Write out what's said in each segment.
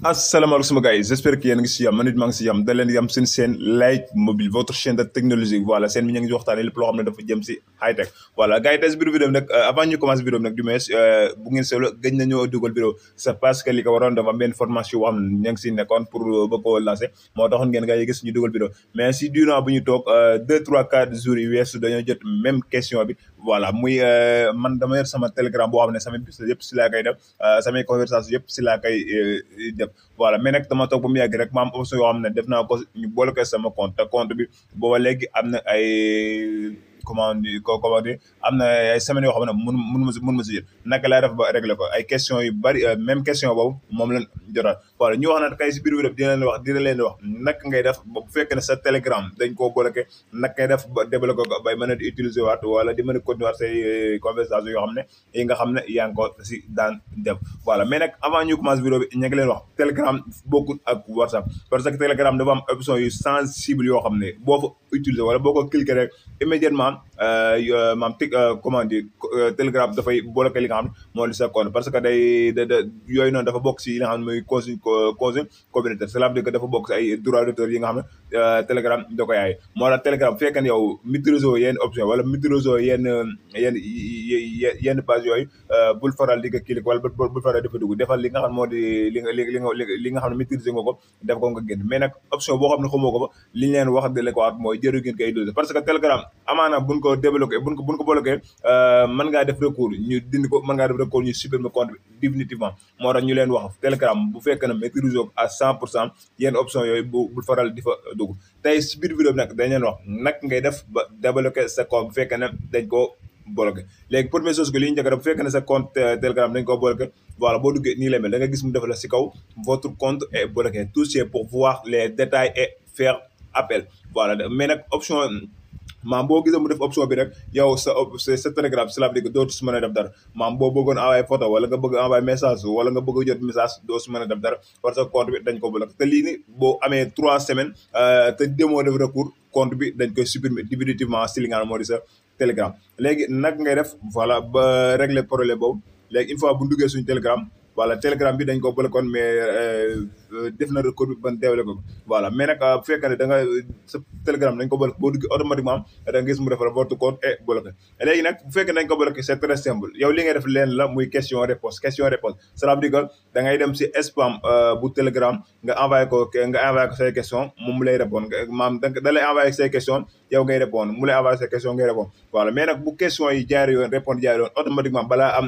asalaamaaleykum sama gars yi j'espère que yéen a ngi si yam man it maa ngi si yam da leen yam seen chaîne Light Mobile votre chaîne de technologie voilà seen bi ñu ngi waxtaanee lépp loo xam ne dafa jëm si high tech voilà gars yi tey si biir vidéo bi nag avant ñu commencer vidéo bi nag du moins bu ngeen seetlu gëj nañoo dugal vidéo c'est parce que li ko waroon dafa am benn formation boo xam ne ñu ngi si nekkoon pour bëgg koo lancer moo taxoon ngeen gars yi gis ñu dugal vidéo mais si durant bu ñu toog 2 3 4 jours yi weesu dañoo jot même question bi voilà muy man dama yor sama telegram boo xam ne samay business yëpp si laa koy def samay conversation yëpp si laa koy def voilà mais nag dama toog ba mu yàgg rek ma am option yoo xam ne def naa ko ñu boole ko sama compte te compte bi booba léegi am na ay comment dire am na ay semaines yoo xam ne mun ma si jël naka laa def ba régler ko ay questions yu bari même question boobu moom lañ jotaat voilà ñu wax na kay si biir bi dina leen wax naka ngay def bu fekkee ne sa telegram dañ koo bloqué naka ngay def ba débloqué ko bay mën a di utiliser waat wala di mën a continuer waat say conversation yoo xam ne yi nga xam ne yaa ngi ko si daan def voilà mais nag avant ñu commencer vidéo bi ñu ngi leen wax telegram bokkul ak whatsapp parce que telegram dafa am option yu sensible yoo xam ne boo fa utiliser wala boo ko cliquer rek immédiatement maam comment dire telegram dafay bloqué li nga xam ne moo di sa compte parce que day yooyu noonu dafa bokk si li nga xam ne mooy consigne communautaire cela veut dire que dafa bokk si ay droit d'auteur yi nga xam ne telegram da ko yaay moo tax telegram bu fekkee ne yow maîtriser yenn option wala maîtriser yenn page yooyu bul faral di ko cliquer wala bul faral dafa dugg defal li nga xam ne moo di li nga xam ne maîtriser nga ko def ko nga génn mais nag option boo xam ne xamoo ko ba li ñu leen wax de la ko waat mooy jëru ngeen koy utiliser parce que telegram amaana buñ ko débloqué buñ ko bloqué mën ngaa def recours ñu dindi ko mën ngaa def recours ñu supprimer compte bi définitivement moo tax ñu leen wax telegram bu fekkee ne maîtriser ko à 100% yenn option yooyu bul faral di fa dugg tey si biir vidéo bi nag dañ leen wax nag ngay def ba débloqué sa compte bu fekkee ne dañ koo bloqué léegi première chose que li ñu njëkk a def bu fekkee ne sa compte telegram dañ koo bloqué voilà boo duggee nii lay mel da nga gis mu def la si kaw votre compte est bloqué touchez pour voir les détails et faire appel voilà mais nag option maam boo gisee mu def option bi rek yow sa telegram cela veut dire que dootu su mën a def dara maam boo bëggoon envoyé photo wala nga bëgg envoyé message wala nga bëgg jot message doo su mën a def dara parce que compte bi dañ ko bloqué te lii ni boo amee 3 semaines te demoo def recours compte bi dañ koy supprimer définitivement si li nga xam moo di sa telegram léegi nag ngay def voilà ba régler problème boobu léegi une fois bu duggee suñu telegram voilà telegram bi dañ ko bloqué mais def na recours bi ban déwle ko voilà mais nag bu fekkee ne da nga sa telegram dañ ko bloqué boo duggee automatiquement da nga gis mu defal votre compte est bloqué léegi nag bu fekkee dañ ko bloqué c'est très simple yow li ngay def leen la muy question réponse cela veut dire que da ngay dem si spam bu telegram nga envoyé ko say question moom mu lay répondre maam da lay envoyé say question yow ngay répondre mu lay envoyé say question ngay répondre voilà mais nag bu question yi jaar yoon répondre jaar yoon automatiquement balaa am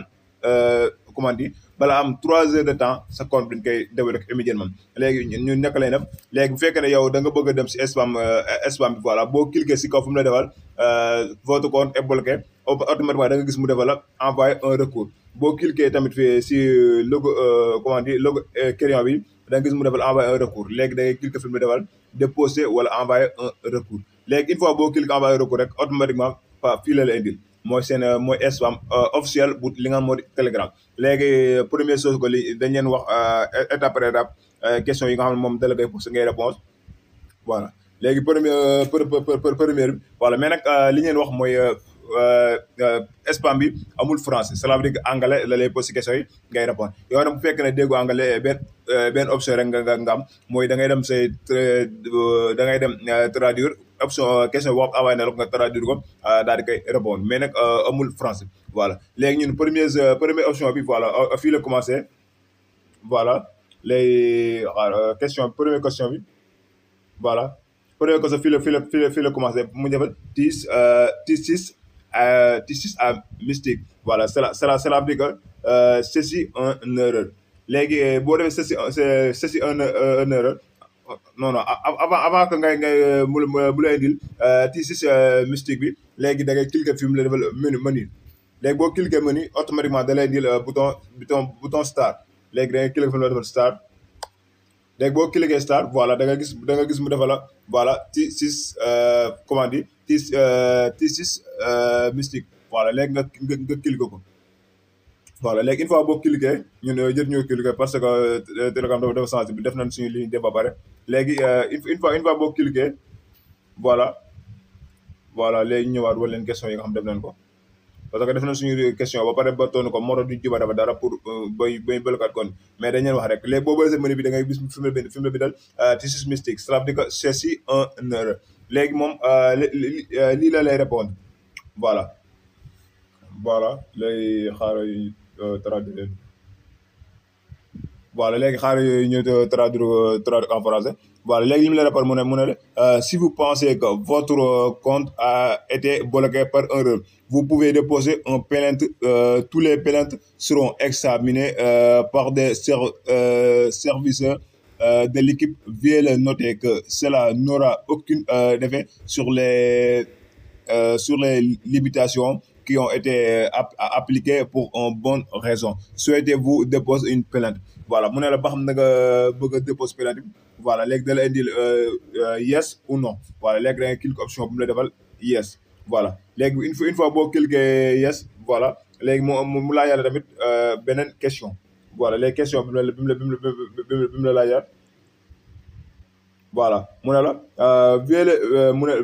comment dire balaa am 3 heures de temps sa compte bi ñu koy débloqué immédiatement léegi ñun nekk lay def léegi bu fekkee ne yow da nga bëgg a dem si spam bi voilà boo cliquer si kaw fu mu la defal votre compte est bloqué automatiquement da nga gis mu defal la envoyer un recours boo cliquer tamit fii si logo comment dire logo crayon bi da nga gis mu defal envoyer un recours léegi da ngay cliquer fi mu defal déposer wala envoyer un recours léegi une fois boo cliquer envoyer recours rek automatiquement fii la indil mooy seen mooy spam officiel bu li nga moo di telegram léegi première chose que li dañ leen wax étape par étape question yi nga xam ne moom dala koy posé ngay réponse voilà léegi première bi voilà mais nag li ngeen wax mooy spam bi amul français cela veut dire que anglais la lay posé question yi ngay répondre yow nag bu fekkee ne déggu anglais benn option rek nga am mooy da ngay dem say da ngay dem traduire option question boo envoyé na la nga traduire ko daal di koy répondre mais nag amul français voilà léegi ñun première option bi voilà fii la commencé voilà les première question bi voilà première question fii la commencé mu defal T6 à mystique voilà cela veut dire que ceci une erreur léegi boo defee ceci une erreur non avant que ngay bu la indil T6 mystique bi léegi da ngay cliquer fi mu la defal menu léegi boo cliquer menu automatiquement da lay indil bouton start léegi da ngay cliquer fi mu la defal start léegi boo cliquer start voilà da nga gis mu defal la voilà T6 comment dire T6 mystique voilà léegi nga cliquer ko voilà léegi une fois boo cliquer ñun jot ñoo cliquer parce que telegram dafa changé bi def nañ suñu ligne def ba pare léegi une fois boo cliquer voilà léegi ñëwaat wala leen question yi nga xam def nañ ko parce que def na suñu question ba pare ba tontu ko moo tax duñ juba dafa dara pour bay bëlkat kon mais dañ leen wax rek léegi boo bësee menu bi da ngay gis fi mu la bindal this is mistake, cela veut dire que ceci un erreur. léegi moom lii la lay répondre. voilà lay xaaral traduire voilà léegi xaaral yooyu ñu traduire en français. Voilà léegi li mu la répondre mu ne si vous pensez que votre compte a été bloqué par un erreur, vous pouvez déposer un plainte. Tous les plaintes seront examinées par des services de l'équipe. Veuillez noter que cela n'aura aucun effet sur les limitations qui ont été appliquées pour une bonne raison. Souhaitez-vous déposer une plainte? Voilà mu ne la ba xam na nga bëgg a déposer plainte bi. Voilà léegi da la indil yes ou non. Voilà léegi da nga cliquer option bu mu la defal yes. Voilà léegi une fois boo cliquer yes. Voilà léegi mu laa yàlla tamit beneen question. Voilà les questions bi mu la laajaat. Voilà mu ne la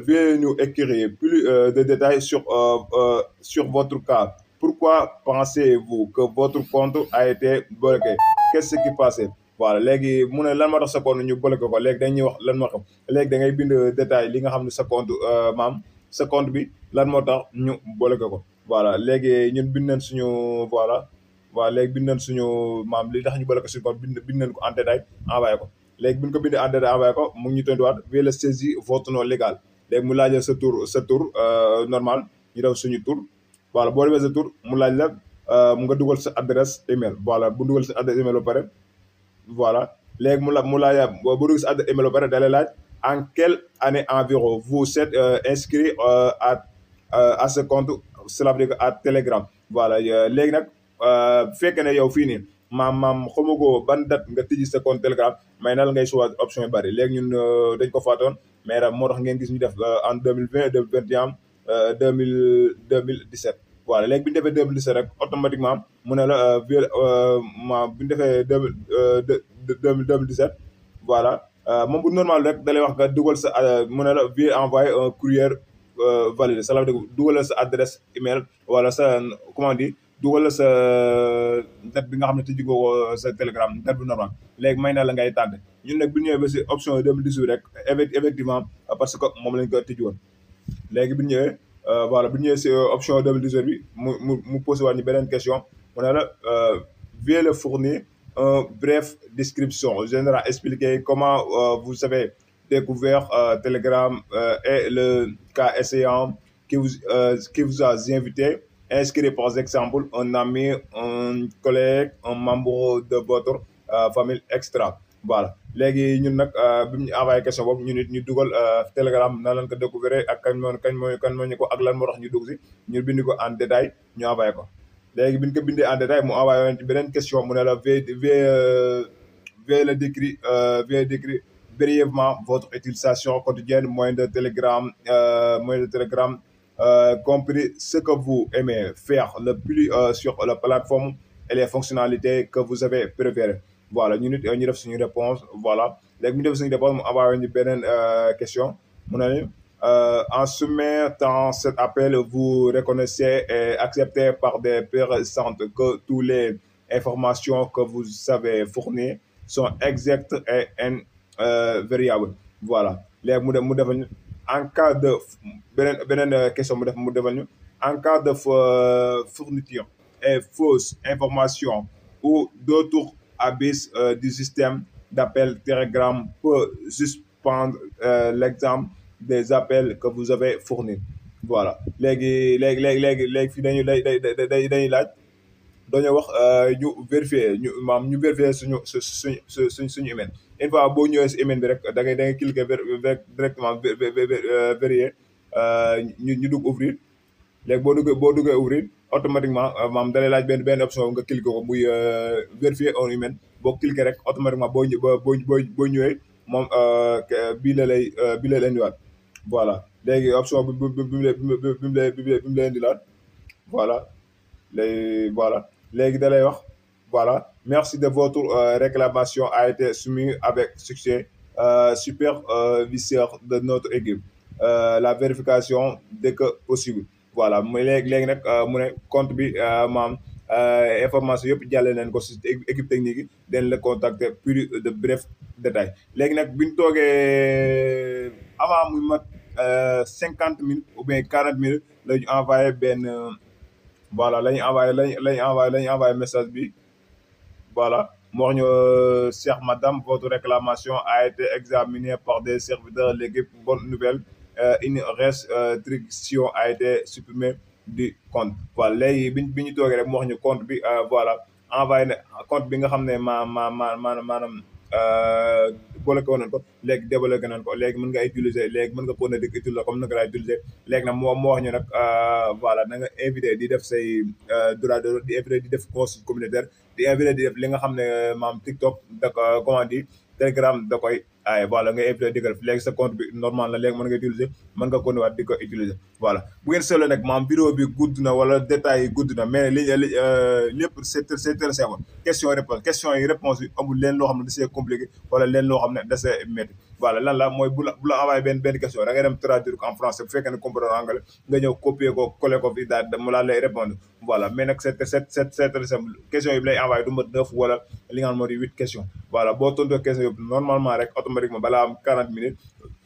veuillez nous écrire plus de détails sur votre cas. Pourquoi pensez-vous que votre compte a été bloqué? Qu'est-ce qui passait? Voilà léegi mu ne lan moo tax sa compte ñu bloqué ko léegi dañuy wax lan moo xam léegi da ngay bind détail li nga xam ne sa compte sa compte bi lan moo tax ñu bloqué ko. Voilà léegi ñun bind nañ suñu voilà léegi bind nañ suñu li tax ñu bloqué suñu compte bind nañ ko en détail envoyé ko. léegi bu ñu ko bindee en détail envoyé ko mu ngi ñu tontuwaat veuillez saisir votre nom légal. léegi mu laajee sa tur normal ñu def suñu tur. Voilà boo defee sa tur mu laaj la mu nga dugal sa adresse email. Voilà bu dugal sa adresse email ba pare. Voilà léegi mu laaj boo dugal sa adresse email ba pare da lay laaj en quelle année environ vous êtes inscrit à ce compte. Cela veut dire que à Telegram. Voilà léegi nag bu fekkee ne yow fii nii maam xamagoo ban date nga tijji sa compte Telegram may na la ngay choisir option yu bëri léegi ñun dañ ko faatoon mais moo tax ngeen gis ñu def en 2020 2021 2017. Voilà léegi bi ñu defee 2017 rek automatiquement mu ne la bi ñu defee 2017. Voilà moom bu normal rek da lay wax nga dugal sa mu ne la veuillez envoyer un courrier validé. Ça veut dire dugalal sa adresse email wala sa comment dire dugalal sa date bi nga xam ne tijji nga ko sa Telegram date bu normal léegi may na la ngay tànn ñun nag bi ñu ñëwee ba si option 2018 rek effectivement parce que moom lañ ko tijji woon. léegi bi ñu ñëwee voilà bi ñu ñëwee si option 2018 bi mu posé waat ñu beneen question mu ne la veuillez le fournir un bref description générale expliquer comment vous avez découvert Telegram et le cas échéant qui vous a invité. Inscrire par exemple un ami, un collègue, un membre de votre famille extra. Voilà léegi ñun nag bi ñu envoyé question boobu ñu nit ñu dugal Telegram na leen ko découvrir ak kan moo ñu ko ak lan moo tax ñu dugg si ñu bind ko en détail ñu envoyé ko. léegi bi ñu ko bindee en détail mu envoyé woon ci beneen question mu ne la veuillez décrire brièvement votre utilisation quotidienne moyen de Telegram compris ce que vous aimez faire le plus sur la plateforme et les fonctionnalités que vous avez préférées. Voilà ñu def suñu réponse. Voilà léegi ñu def suñu réponse mu envoyé ñu beneen question mu ne en soumettant cet appel vous reconnaissez et acceptez par des personnes que toutes les informations que vous avez fournies sont exactes et invariables. Voilà léegi mu defal en cas de beneen question mu defal ñu en cas de fourniture et fausse information ou d'autres abus du système d'appel Telegram peut suspendre l'examen des appels que vous avez fournis. Voilà léegi fii dañuy laaj dañoo wax ñu vérifier ñu vérifier suñu email. Une fois boo ñëwee si email bi rek da ngay cliquer directement vérifier ñu dugg ouvrir. léegi boo duggee ouvrir automatiquement da lay laaj benn option nga cliquer ko muy vérifier un email. boo cliquer rek automatiquement boo ñëwee moom bii la lay indiwaat. Voilà léegi option bi mu lay indiwaat. Voilà léegi da lay wax voilà merci de votre réclamation a été soumise avec succès. Superviseur de notre équipe la vérification dès que possible. voilà mu léegi nag mu ne compte bi maam information yëpp jàlle nañ ko si équipe technique yi dañ la contacter plus de bref détail léegi nag biñ toogee avant muy mat 50 minutes ou bien 40 minutes la ñu envoyé benn voilà la ñu envoyé message bi voilà mu wax ñu Cheikh madame votre réclamation a été examinée par des serviteurs de l'équipe bonne nouvelle une restriction a été supprimée du compte voilà léegi bi ñu toogee rek mu wax ñu compte bi voilà envoyé na compte bi nga xam ne maanaam bloqué woon nañ ko léegi débloqué nañ ko léegi mën nga utiliser léegi mën nga ko ne di utiliser comme naka laay utiliser léegi nag moo wax ñu nag voilà na nga invité di def say droit de di invité di def consul communautaire di invité di def li nga xam ne maam TikTok da ko comment dire Telegram da koy ay voilà nga invité di ko def léegi sa compte bi normal la léegi mën nga utiliser mën nga ko waat di ko utiliser voilà bu ngeen seetloo nag maam vidéo bi gudd na wala détails yi gudd na mais lépp c'est très simple question yi réponse yi amul leen loo xam ne da see compliqué wala leen loo xam ne da see métti voilà lan la mooy bu la envoyé benn question da ngay dem traduire ko en français bu fekkee ne comprendre anglais nga ñëw copier ko coller ko fii daal mu laa lay répondre voilà mais nag c'est très simple question yi bi lay envoyé du mat 9 wala li nga xam moo di 8 questions voilà boo tontoo question yëpp normalement rek automatiquement balaa am 40 minutes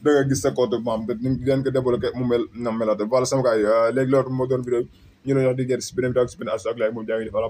da nga gis sa compte maam da leen ko débloqué mu mel na melate voilà sama gars yi léegi loolu moo doon vidéo ñu la wax di jël si beneen vidéo ak si beneen ak moom jaa ngi def voilà